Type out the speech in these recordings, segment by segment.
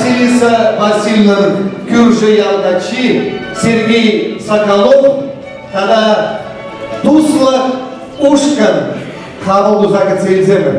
Василиса Васильевнӑн кӳршӗ ял каччи Сергей Соколов тата Туслӑх ушкӑн хапӑл туса кӗтсе илсемӗр.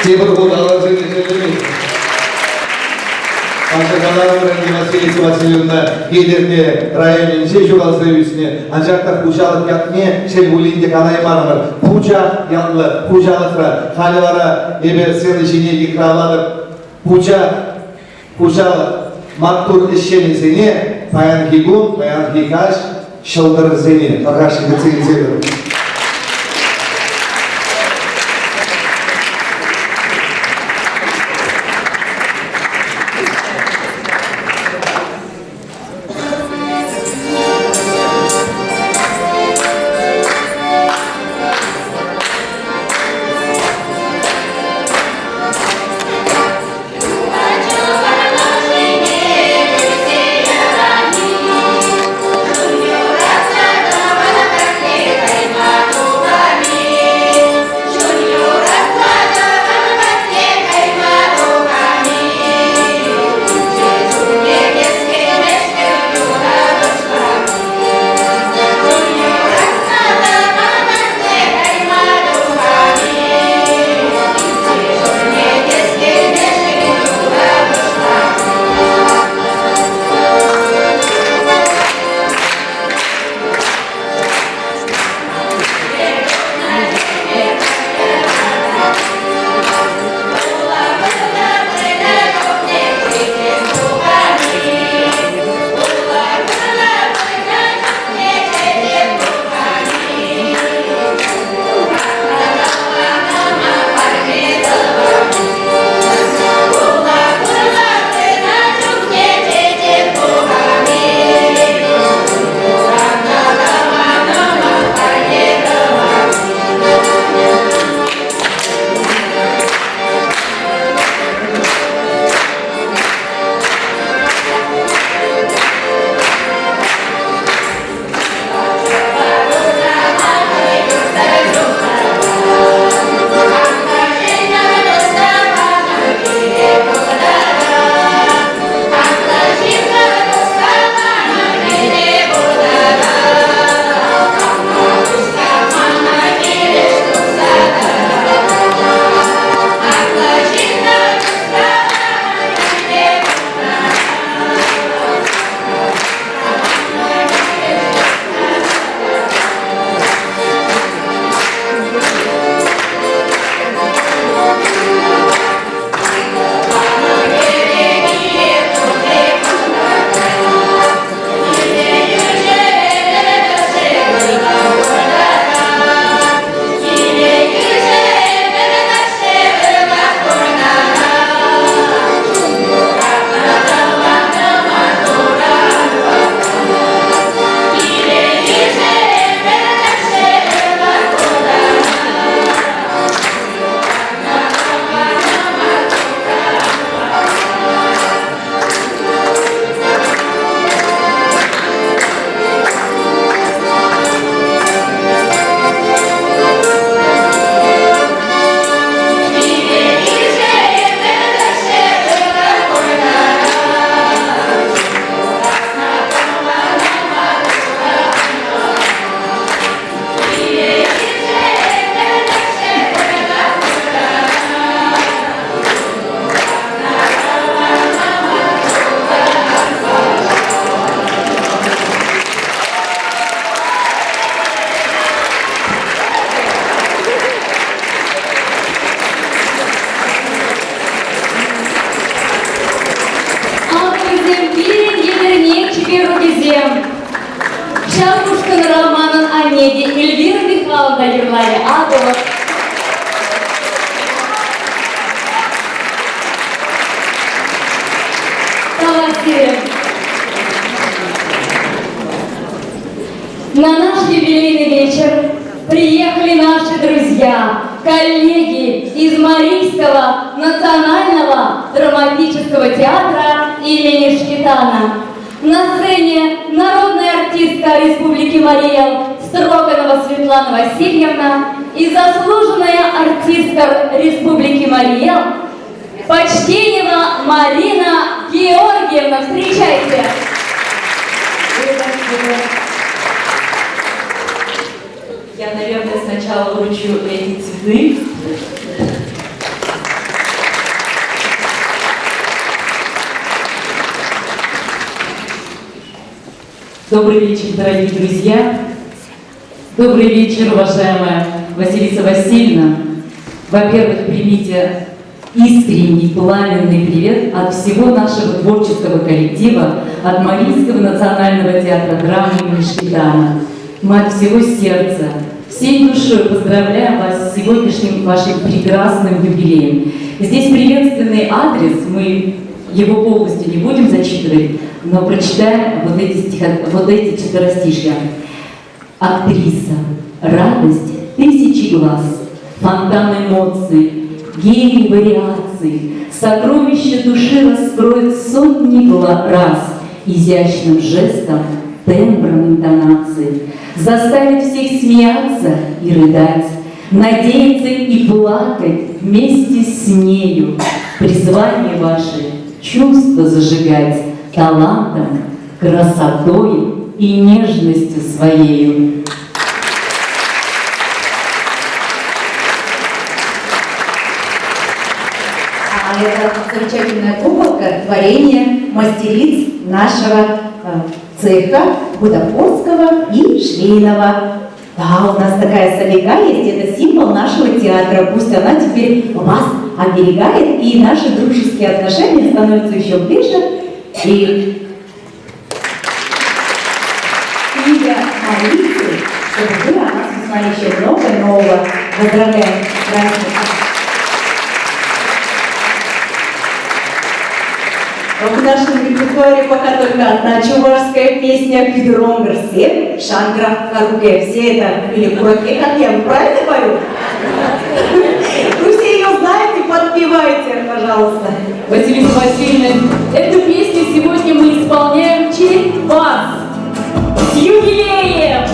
Тепӗр хут алӑсене ҫӗклемен. Пашакаларӑмӑр ӗнтӗ Василиса Васильевна Етӗрне районӗнче ҫуралса ӳснӗ, анчах та хуҫалӑх ятне шел пулин те калаймарӑмӑр. Пучах ятлӑ хуҫалӑхра. Халӗ вара эпӗ сцена ҫине йыхравлатӑп. Пучах хуҫалӑх маттур ӗҫченӗсене паянхи кун, паянхи каҫ ҫӑлтӑрсене тархасшӑн кӗтсе илсе тӑрӑр. Вӗсем пирӗн Етӗрне чиперукӗсем. Ҫак ушкӑнра манӑн анне те Эльвира Михайловна юрларӗ. Акӑ Тавах сире. На наш юбилейный вечер приехали наши друзья, коллеги из Марийского национального драматического театра имени Шкитана. На сцене народная артистка Республики Мария Строганова Светлана Васильевна и заслуженная артистка Республики Мария Почтенева Марина Георгиевна. Встречайте! Я, наверное, сначала вручу эти цветы. Добрый вечер, дорогие друзья. Добрый вечер, уважаемая Василиса Васильевна. Во-первых, примите искренний, пламенный привет от всего нашего творческого коллектива, от Марийского национального театра драмы имени Шкитана. Мы от всего сердца, всей душой поздравляем вас с сегодняшним вашим прекрасным юбилеем. Здесь приветственный адрес, мы его полностью не будем зачитывать, но прочитаем вот эти, стихо, вот эти четверостишья. Актриса, радость тысячи глаз, фонтан эмоций, гений вариаций, сокровище души раскроет сотни раз изящным жестом, тембром интонации, заставит всех смеяться и рыдать, надеяться и плакать вместе с нею, призвание ваше чувства зажигать талантом, красотой и нежностью своею. А это замечательная куколка творение мастериц нашего цеха бутафорского и швейного. Да, у нас такая солига есть, это символ нашего театра. Пусть она теперь вас оберегает, и наши дружеские отношения становятся еще ближе. И книга молитвы, чтобы вы о нас узнали еще много нового. Поздравляем с праздником! В нашем репертуаре пока только одна чувашская песня «Пидронгерсе» Шангра Каруке. Все это, или Кураке, как я правильно говорю? Вы все ее знаете, подпевайте, пожалуйста. Василиса Васильевна, эту песню сегодня мы исполняем в честь вас. С юбилеем!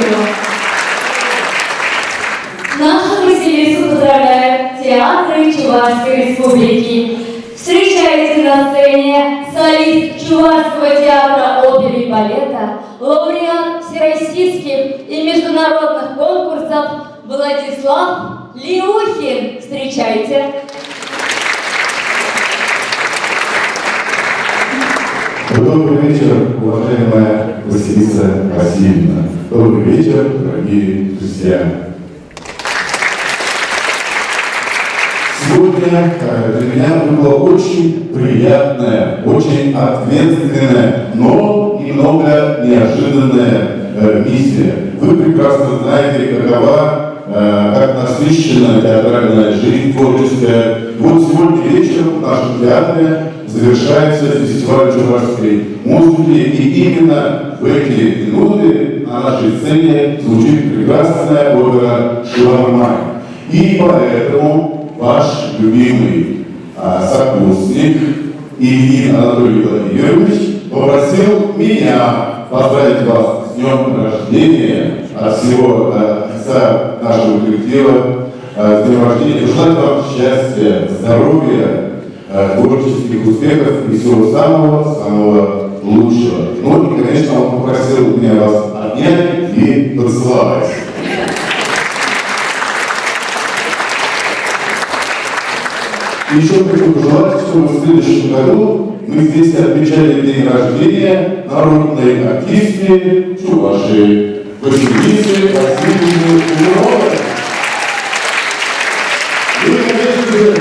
Благодарю. Нашу Василису поздравляют театры Чувашской Республики. Встречайте на сцене солист Чувашского театра оперы и балета, лауреат всероссийских и международных конкурсов Владислав Леухин. Встречайте! Добрый вечер, уважаемая Василиса Васильевна. Добрый вечер, дорогие друзья. Сегодня для меня была очень приятная, очень ответственная, но немного неожиданная миссия. Вы прекрасно знаете, какова, как насыщена театральная жизнь творческая. Вот сегодня вечером в нашем театре завершается фестиваль чувашской музыки, и именно в эти минуты на нашей сцене звучит прекрасная опера «Шилармай». И поэтому ваш любимый сокурсник Ильин Анатолий Владимирович попросил меня поздравить вас с днем рождения от всего лица нашего коллектива, с днем рождения, пожелать вам счастья, здоровья, творческих успехов и всего самого-самого лучшего. Ну и, конечно, он попросил меня вас обнять и поцеловать. И еще хочу пожелать, чтобы в следующем году мы здесь отмечали день рождения народной артистки Чувашии Василисы Васильевны Уровой. Ну и, конечно же,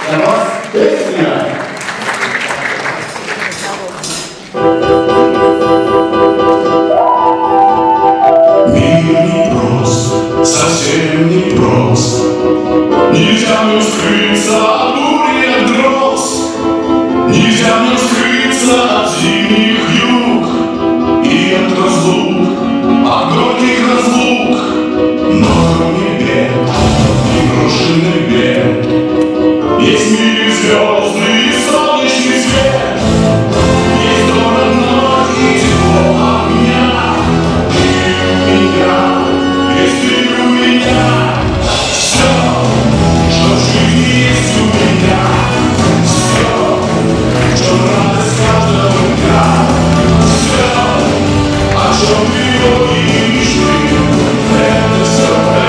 для вас песня. Мир непрост, совсем непрост. Нельзя мне скрыться от бури, от гроз. Нельзя мне скрыться от зимних вьюг и от разлук, от горьких разлук. Но кроме бед и брошенных бед есть в мире звезды и солнечный свет. Есть дом родной и тепло огня. И у меня, есть ты у меня. Все, что в жизни есть у меня. Все, в чем радость каждого дня. Все, о чем тревоги и мечты. Это все ты.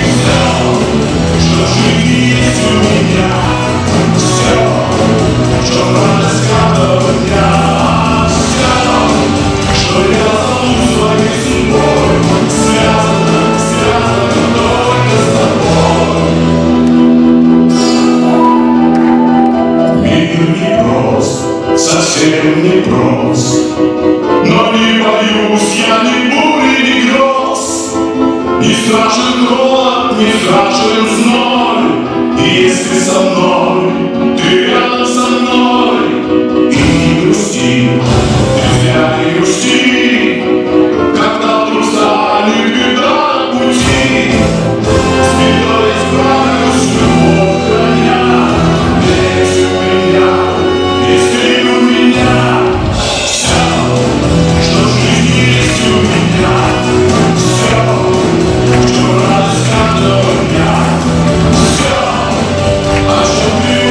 Все, что в жизни есть у меня. Все, в чем радость каждого дня. Все, что я зову своей судьбой, связано, связано только с тобой. Мир непрост, совсем непрост, но не боюсь я ни бури, ни гроз. Не страшен холод, не страшен зной, если со мной, ты рядом со мной. И не грусти, ты зря не грусти, когда вдруг станет беда на пути. С бедой я справлюсь, любовь храня, ведь у меня есть ты у меня. Все, что в жизни есть у меня. Все, в чем радость каждого дня. Все, о чем тревоги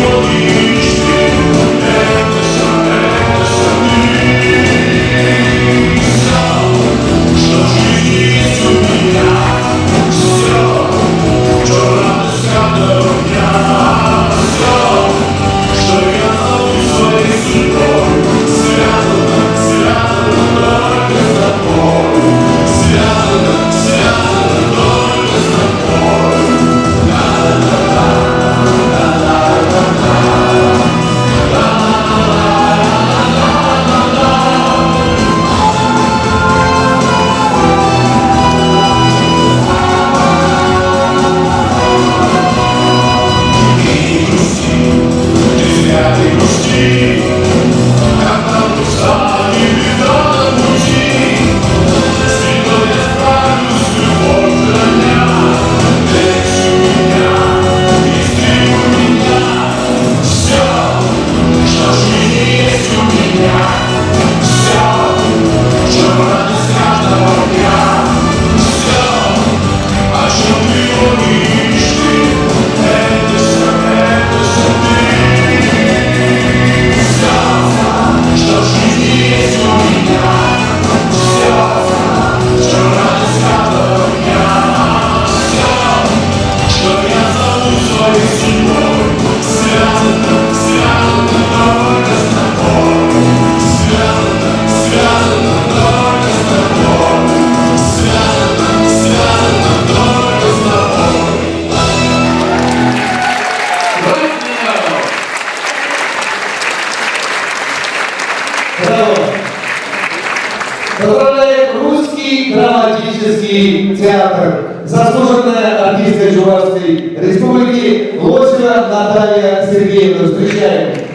Поздравляем Русский драматический театр. Заслуженная артистка Чувашской Республики Лосева Наталья Сергеевна. Встречаем.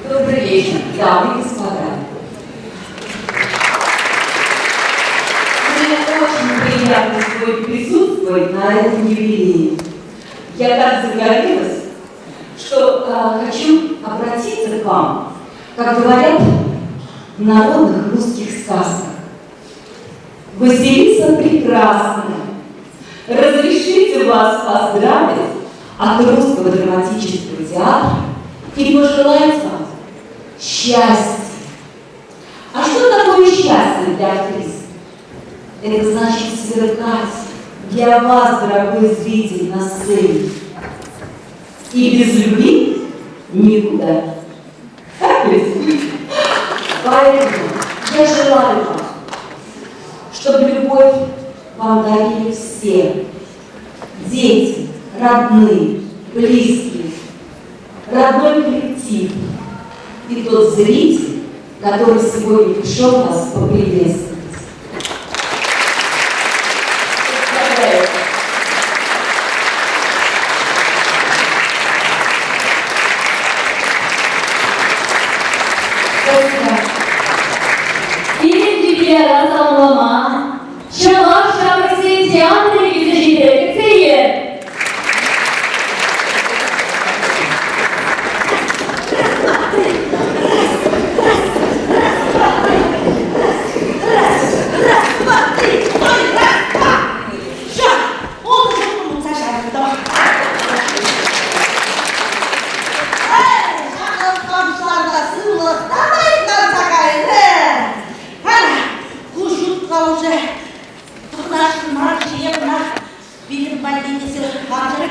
Добрый вечер, дамы и господа. Мне очень приятно сегодня присутствовать на этом юбилее. Я так загорелась, что хочу обратиться к вам, как говорят в народных русских сказках. Василиса Прекрасная, разрешите вас поздравить от Русского драматического театра и пожелать вам счастья. А что такое счастье для актрисы? Это значит сверкать для вас, дорогой зритель, на сцене. И без любви никуда. Так ведь? Поэтому я желаю вам, чтобы любовь вам дарили все. Дети, родные, близкие, родной коллектив и тот зритель, который сегодня пришел вас поприветствовать. Поздравляю. Спасибо. Пирӗн юбиляра саламлама Чӑваш ҫамрӑксен театрӗ килсе ҫитрӗ.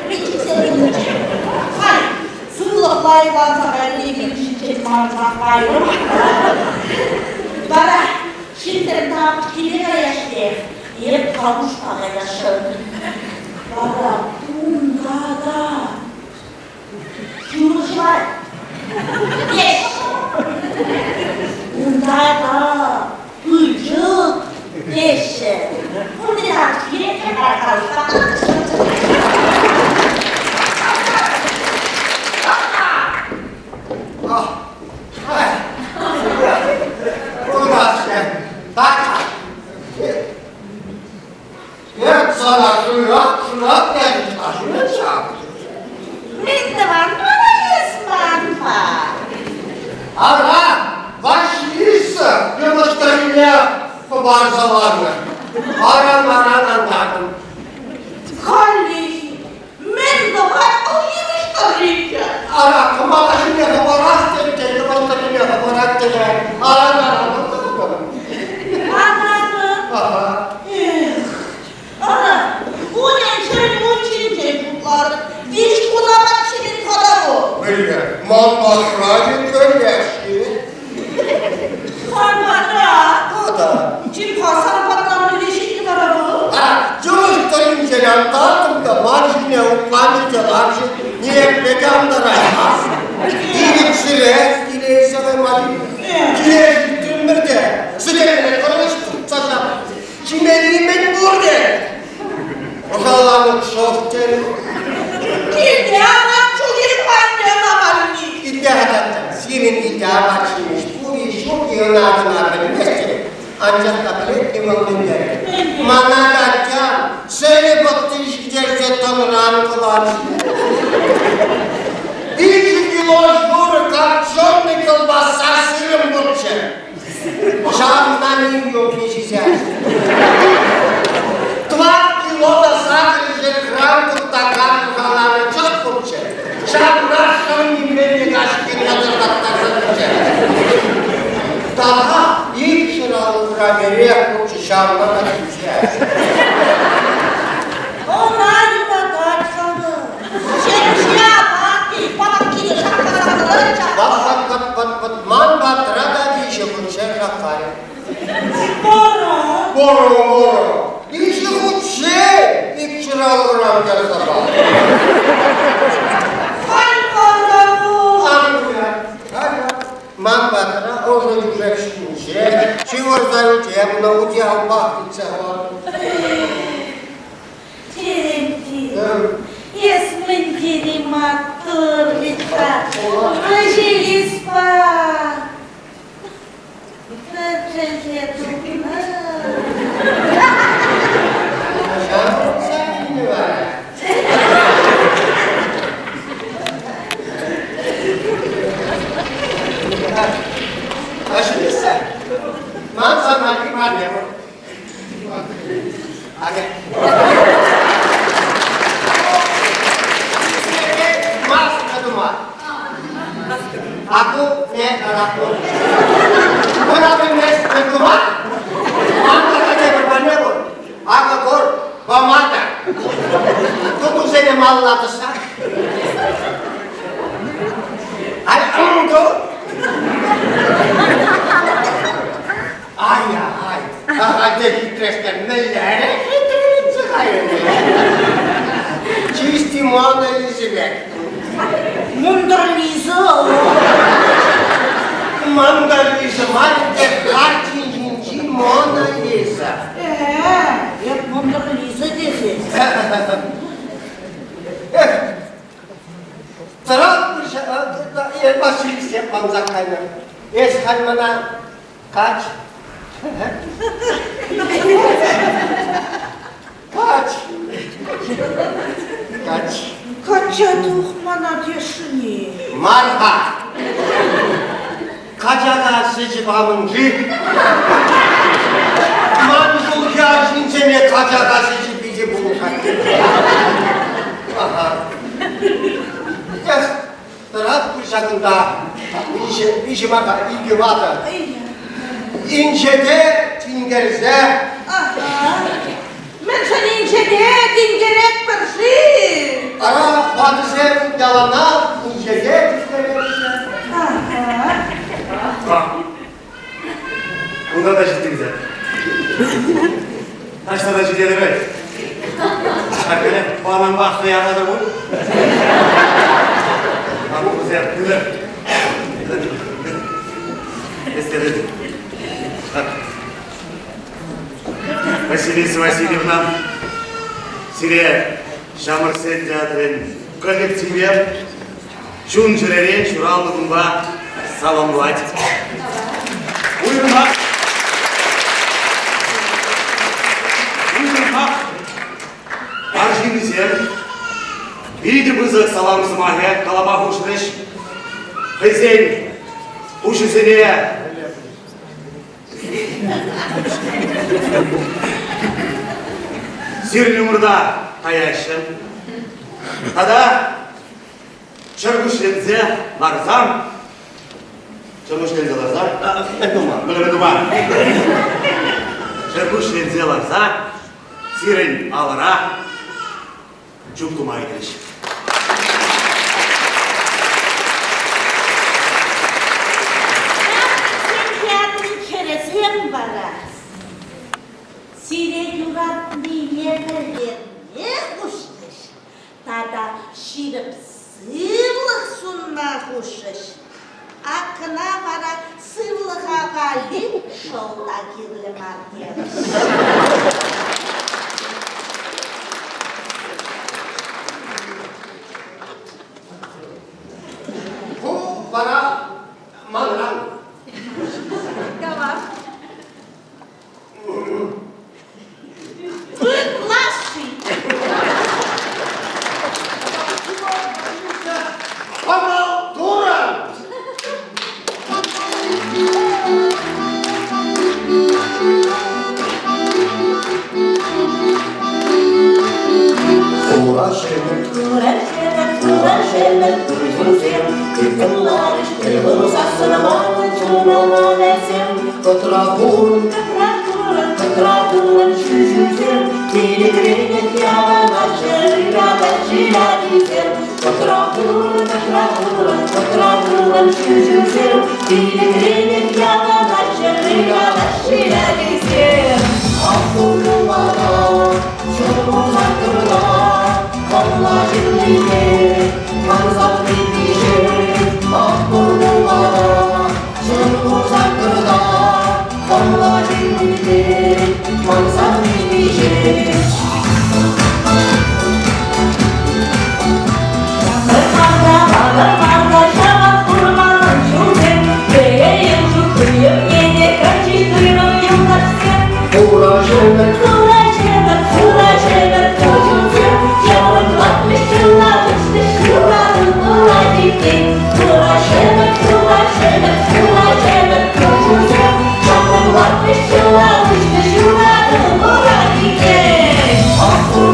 Кӗтсе илер. Вара ҫынсем киле каяҫҫӗ, эп калушпа каясшӑн. Вара унта та ҫурӑҫлать. Теҫҫӗ. Унта та пылчӑк теҫҫӗ. Пурте киле калушпа. Эп сана шырап-шырап терӗм, Мӗн тӑван мана эс манпа? Ара, Ваҫлиса йӑмӑштӑррине хӑпарса ларнӑ. Аран-аран антартӑм. Халех мӗн тӑвать вӑл йывӑҫ тӑрринче? Ара, кӑмака ҫине хӑпарас терӗ те йӑмӑштӑррине хӑпарать те аран-аран антартӑм. Антартӑн? Ага. Эх, ара, унӑн ҫӗрӗн мунчинчен шутларӑм. Виҫ кун апат ҫимен хӑтару. Мӗнле, ман патра кӗлешши? Сан патра? Тата. Чим-ха, сан патра мӗнле ҫитнӗ вара вӑл? А, йывӑҫ тӑрринчен антартӑм та ман ҫине утланчӗ те ларчӗ, ниепле те антараймасть. Ирӗксӗрех киле кайма киле ҫитрӗмӗр те сӗтелне кӑрӑҫ туртса ҫапрӗ. Ҫимелли мӗн пур те. Ӑшаланӑ шӑв терӗ. Килте апат ҫук-и анне наманни? Килте хататчӗ. Сирӗн килте апат-ҫимӗҫ пур-и, ҫук-и ӑна-кӑна пӗлместӗп. Анчах та пӗлет-и вӑл мӗнле? Мана качча сӗлӗ пӑтти ҫитерсе тӑнӑран кӑларчӗ. Виҫӗ кило ҫурӑ копченый кӑлпасса сырӑм пурччӗ. Ҫавна ним юрри ҫисе. Тӑват кило та сахӑр грамм туртакан каланӑ чӑх пурччӗ. Ҫавна шӑннипе те каҫхи катӑртаттарса тӑчӗ. Тата икҫӗр алӑкра эрех пурччӗ, ҫавна та ҫисе. Ӑна юратать халӑх. Ҫемҫе апат палаткине шаккаса тӑрать. Вӑт, вӑт, вӑт, вӑт, вӑт, ман патра та виҫӗ хутчен шаккарӗ. Вара? Вара, вара. Виҫӗ хутчен икҫӗр алӑран ярса панӑ. Халь вара вӑл. Ан выля. патра ӑшӑ тӳшек ҫинче ҫывӑрса ӳкемнӗ утиялпах тытса хӑварнӑ. Терентий, эс мӗн тери маттур вӗт-ха, Василиспа. Пӗр чӗлхе тупнӑ. Ҫавӑтса илнӗ вара. Василиса, ман сана парне пур. Акӑ. Маска тума. Аку не араку. Кӑна пӗлмест мӗн тума. Ман тата тепӗр парне пур. Акӑ кур, помада. Тутусене малалла тӑсса. Ай, ту. Ай-ай, ахальтен хитрескер мӗнлерех хитреленсе кайрӗ. Чисти Мона Лиза пек. Мунтӑр Лиза. Мӑнтӑр Лиза мар ӗнтӗ, картин ҫинчи Мона Лиза. Э, эп Мӑнтӑр Лиза тесе. Эх, тӑрат Василисем манса кайнӑ. Эс халь мана Кач. Кач. Кач. Качча тух мана тесшӗн-и? Марха. Качака сӗчӗ памӑн-ши? Ман ҫулхи арҫынсене качака сӗчӗ питӗ пулӑшать. Ага. Эх, Тӑрать пуль ҫакӑнта виҫӗ вака, икӗ ватӑ. Инҫете тинкерсе. Мӗншӗн инҫете тинкеретпӗр-ши? Ара, ватӑсем яланах инҫете тинкереҫҫӗ. Кунта та ҫитӗнсе. Таҫта та ҫитетӗр Ҫакӑне панӑмпах хӑярлатӑр пуль. Амӑшӗсем, тытӑр. Эстерет. Василиса Васильевна, сире Ҫамрӑксен театрӗн коллективӗ чун-чӗререн ҫуралнӑ кунпа саламлать. Уйрӑмах уйрӑмах арҫынсем питӗ пысӑк салам сӑмахӗ калама хушрӗҫ. Хӑйсен пуҫӗсене сирӗн умӑрта таяҫҫӗ. Тата Чӗркуҫленсе ларсан, чӗркуҫленсе ларсан, мӗн тума? Мӗн тума? Чӗркуҫленсе ларса сирӗн алӑра чуп тума ыйтрӗҫ. Театрӑн хӗрӗсем вара сире юратнине пӗлтерме хушрӗҫ. Тата ҫирӗп сывлӑх сунма хушрӗҫ. Аккӑна вара сывлӑха валли шӑл та кирлӗ мар терӗҫ. Ку вара манран. Тавах. Ытлашши! Павел дура! Хура шӗвек, хура шӗвек, хура шӗвек, туйсем, тыткӑнларӗҫ тылсассӑн манӑн чунӑма вӗсем. Кӑтра хурӑн, кӑтра хурӑн, кӑтра хурӑн ҫӳҫӳсем, пилӗкренех явӑнаҫҫӗ ырата ҫилачисем. Кӑтра хурӑн, кӑтра хурӑн, кӑтра хурӑн ҫӳҫӳсем, пилӗкренех явӑнаҫҫӗ ырата ҫилачисем. Ах, курмана, чунӑма курма, хӑмла ҫырлине, ман савни пиҫет. Ах, курмана, ҫӗмӗрт, хура ҫӗмӗрт куҫусем, Чӑмӑрлатрӗҫ ҫула, уҫнӑ ҫунатӑм ура иккен. Асту,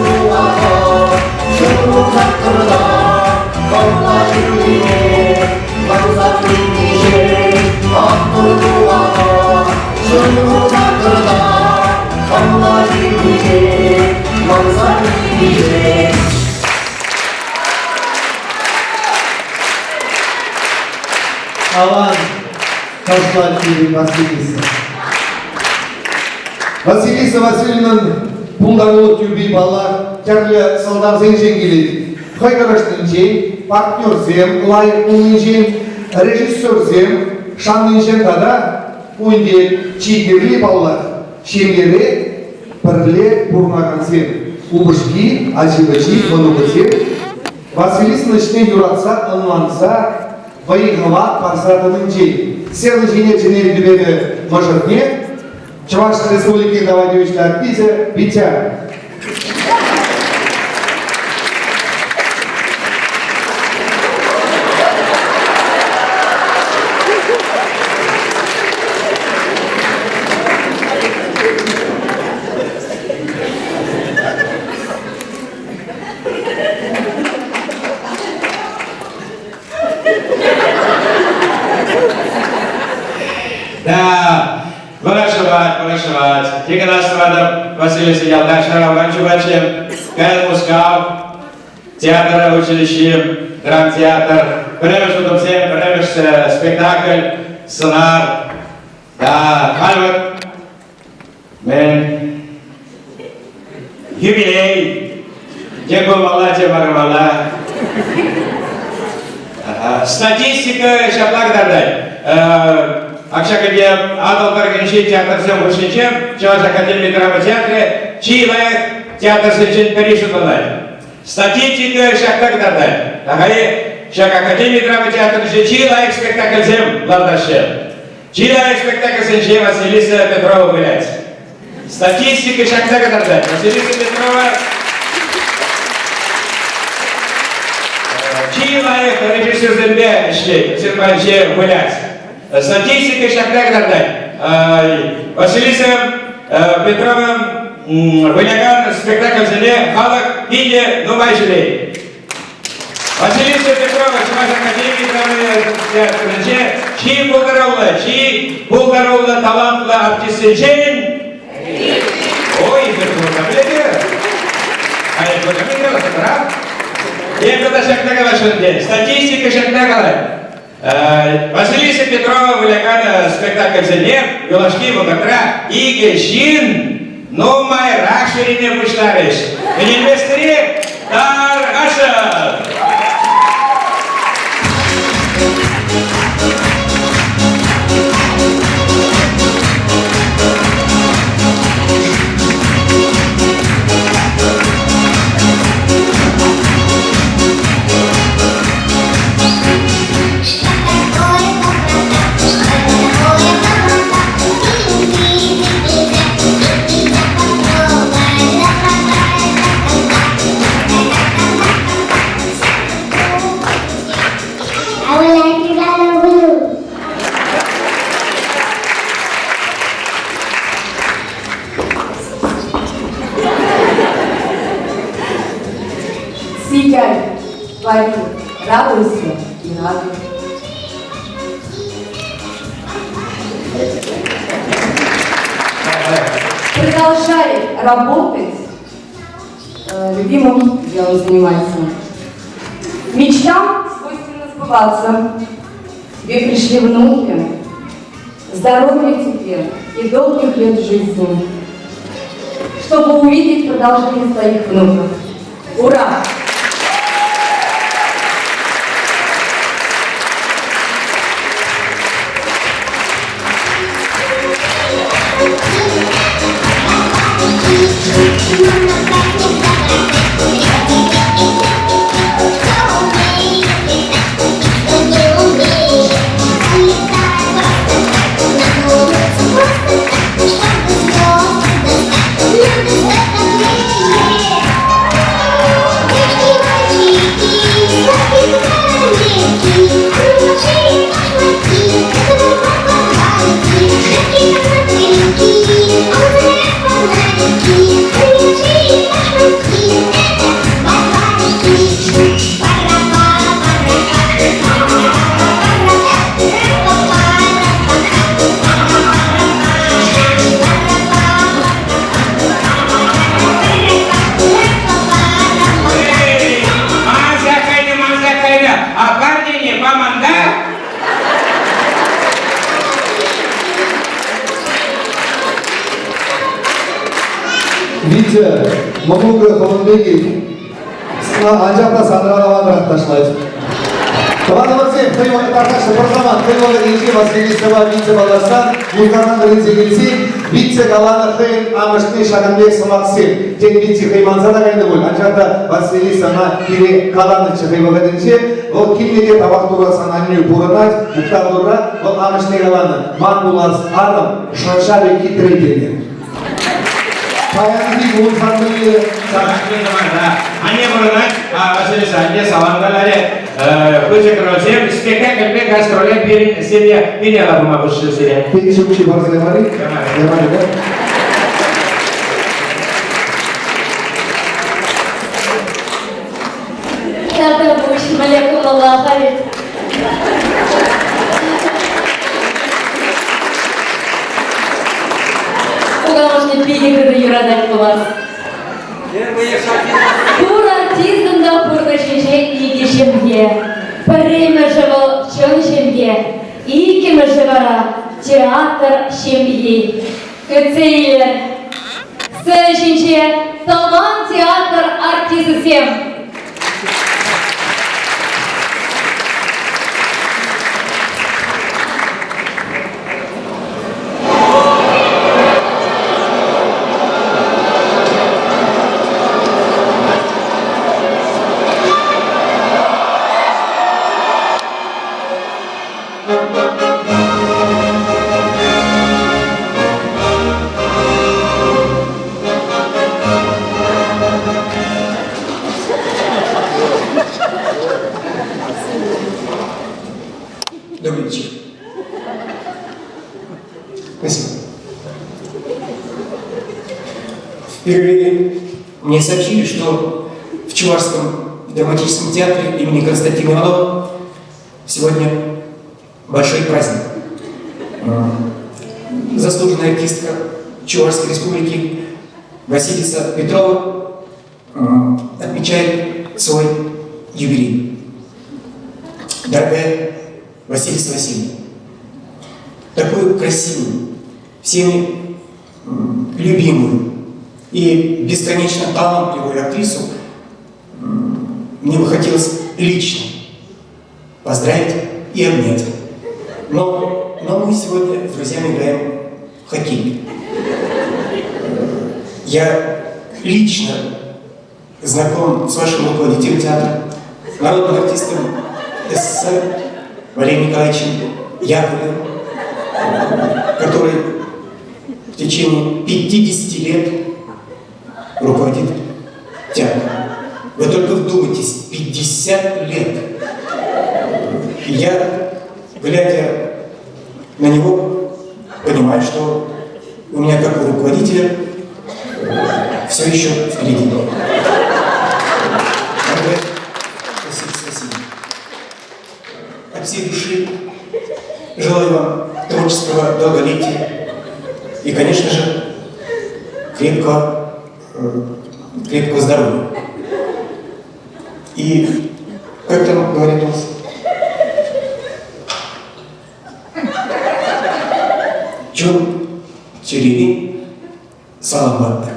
ҫурӑлса кӑрла, хӑмла ҫырлине, ларса пынишӗн. Асту, ҫурӑлса кӑрла, хӑмла ҫырлине, ларса пынишӗн. Аван ташлать пирӗн Василиса. Василиса Васильевнӑн пултарулӑх тӳпи, паллах, тӗрлӗ сӑлтавсенчен килет. Хӑй тӑрӑшнинчен, партнерсем лайӑх пулнинчен, режиссерсем шаннинчен тата ку ӗнтӗ чи кирли, паллах, ҫемьере пӗрле пурӑнакансем, упӑшки, ачи-пӑчи, мӑнукӗсем Василисӑн ӗҫне юратса, ӑнланса, вӑй-хӑват парса тӑнинчен сцена ҫине чӗнет эпӗ мӑшӑрне Чӑваш Республикин тава тивӗҫлӗ артисчӗ Витя. Да, вӑрашӑвать, вӑрашӑвать. Те кӑна тӑватӑп, Василиса ялта шараван чупатчӗ. Кайл Мускав, театр училищи, драмтеатр, пӗрремӗш утӑмсем, пӗрремӗш спектакль, сӑнар. Да, халь вот Мӗн? Юбилей! Те кулмалла, те макӑрмалла. Статистика ҫапла кӑтартать. Акҫа кӗте Атӑл тӑрӑхӗнчи театрсем хушшинче Чӑваш академи драма театрӗ чи лайӑх театрсенчен пӗри шутланать. Статистика ҫакна кӑтартать. Ахаль ҫак академи драма театрӗнче чи лайӑх спектакльсем лартаҫҫӗ. Чи лайӑх спектакльсенче Василиса Петрова вылять. Статистика ҫакна кӑтартать. Василиса Петрова чи лайӑх режиссерсемпе ӗҫлет, вӗсем патӗнче вылять. Статистика ҫакна кӑтартать. Василиса Петрова вылякан спектакльсене халӑх питӗ нумай ҫӳрет. Василиса Петрова Чӑваш академи драма театрӗнче чи пултаруллӑ, чи пултаруллӑ талантлӑ артистсенчен Ой, эпир пурӑна пӗлетӗр. А эпир каласӑрах. Эпӗ та ҫакна каласшӑн ӗнтӗ. Статистика ҫакна калать. Василиса Петрова вылякан спектакльсене юлашки вӑхӑтра икӗ ҫын нумайрах ҫӳреме пуҫларӗҫ. Ӗненместӗр-и? Тархасшӑн! Сияй, твори, радуйся и радуй. Продолжай работать, любимым делом заниматься. Мечтам свойственно сбываться. Тебе пришли внуки. Здоровья тебе и долгих лет жизни, чтобы увидеть продолжение своих внуков. Ура! Витя, мӑнукӗ хӑвӑн пекех. Анчах та санран аванрах ташлать. Тӑванӑмӑрсем, хӑй вӑхӑт тархасшӑ пӗр самант, хӑй вӑхӑтӗнче Василисӑпа Витя паллашсан, Мускавран вӗренсе килсен, Витя каланӑ хӑйӗн амӑшне ҫакӑн пек сӑмахсем. Тен, Витя хӑй манса та кайнӑ пуль, анчах та Василиса ӑна пире каланӑччӗ хӑй вӑхӑтӗнче. Вӑл килнӗ те тавах Турра сан аннӳ пурӑнать, мухтав Турра, вӑл амӑшне каланӑ, ман пулас арӑм шӑрҫа пек хитре тенӗ. Паянхи кун фамилия. Анне пурӑнать, Василиса, анне салам каларӗ. Пысӑк рольсем, спектакльпе гастроле пирӗн семья пире пыма хушрӗ сире. Пенси укҫи парса ямарӗ? Ямарӗ, да? Тата пуҫ мӗнле кӑмӑлла халь. Кукамӑшне питӗ хытӑ юратать пулас. Пур артистӑн та пурнӑҫӗнче икӗ ҫемье. Пӗрремӗшӗ вӑл чӑн ҫемье, иккӗмӗшӗ вара театр ҫемйи. Кӗтсе илӗр. Сцена ҫинче тӑван театр артисчӗсем. Добрый вечер. Спасибо. В перерыве мне сообщили, что в Чувашском драматическом театре имени Константина Иванова сегодня большой праздник. Заслуженная артистка Чувашской республики Василиса Петрова отмечает свой юбилей. Дорогая Василиса Васильевна, такую красивую, всеми любимую и бесконечно талантливую актрису мне бы хотелось лично поздравить и обнять. Но, но мы сегодня с друзьями играем в хоккей. Я лично знаком с вашим руководителем театра, народным артистом СССР Валерием Николаевичем Яковлевым, который в течение 50 лет руководит театром. Вы только вдумайтесь, 50 лет. И я, глядя на него, понимаю, что у меня как у руководителя все еще впереди. Дорогая Василий от всей души желаю вам творческого долголетия и, конечно же, крепкого, крепкого здоровья. И, как там говорит у нас? Чун чӗререн саламлатӑр.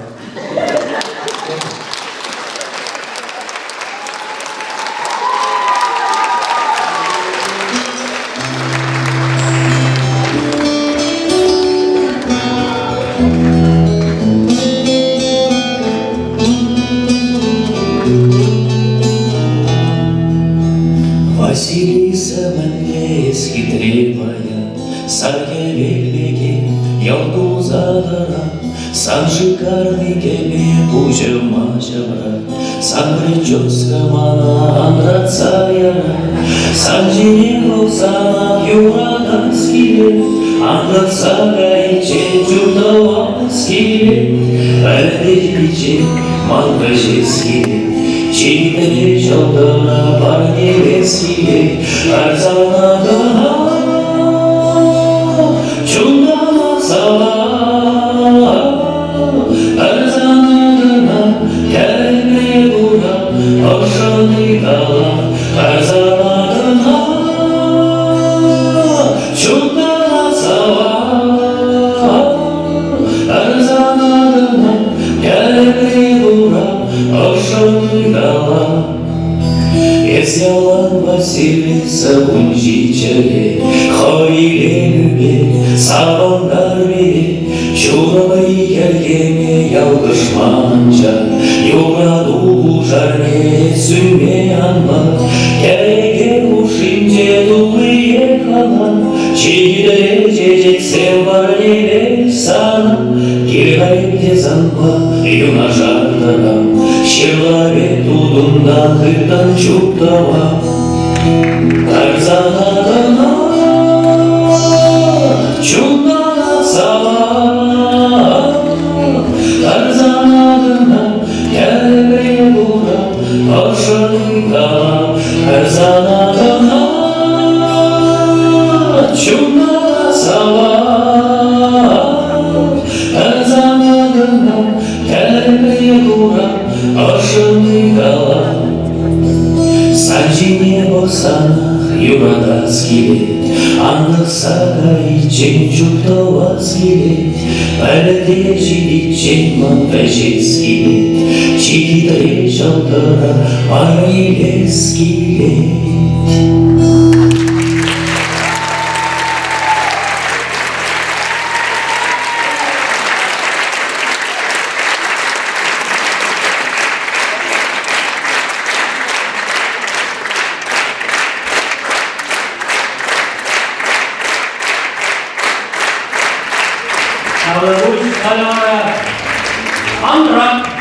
Василиса мӗнле эс хитре паян, Сар хӗвел пекех йӑл кулса тӑран, Сан шикарный кӗпе пуҫӑма ҫаврать, Сан прическа мана анратса ярать, Сан ҫине пӑхсанах юратас килет, Антӑхса кайиччен чуптӑвас килет, Пӗлтӗрхиччен ман вӗҫес килет, Чипере ҫӑлтӑра парнелес килет, Арсана кӑна чунтанах савап. Арсана кӑна тӗлне кура ӑшшӑн ыйтала. Арсана кӑна чунтанах савап. Арсана кӑна тӗлне Хӑй илемӳпе савӑнтар пире, Чунӑмри хӗлхеме ялкӑшма анчах, Юрату пушарне сӳнме ан пар. Кӗреке хушшинче туллиех ӑна, Читлӗ чечексем парнелес сана. Килӗп те санпа юнашар тӑрам, Ҫырла пек тутунтан хыттӑн чуптӑвам. Тарсана кӑна чунтан савап, Тарсана кӑна тӗпре курап, ӑшӑн калап. Тарсана кӑна чунтан савап, Тарсана кӑна тӗпре курап, ӑшӑн калап. Сан ҫине пӑхсанах юратас килет, Антӑхса кайиччен чуптӑвас килет, Пӗлӗте ҫитиччен ман вӗҫес килет, Чи хитре ҫӑлтӑра парнелес килет. Таврапуҫ халӗ вара анран.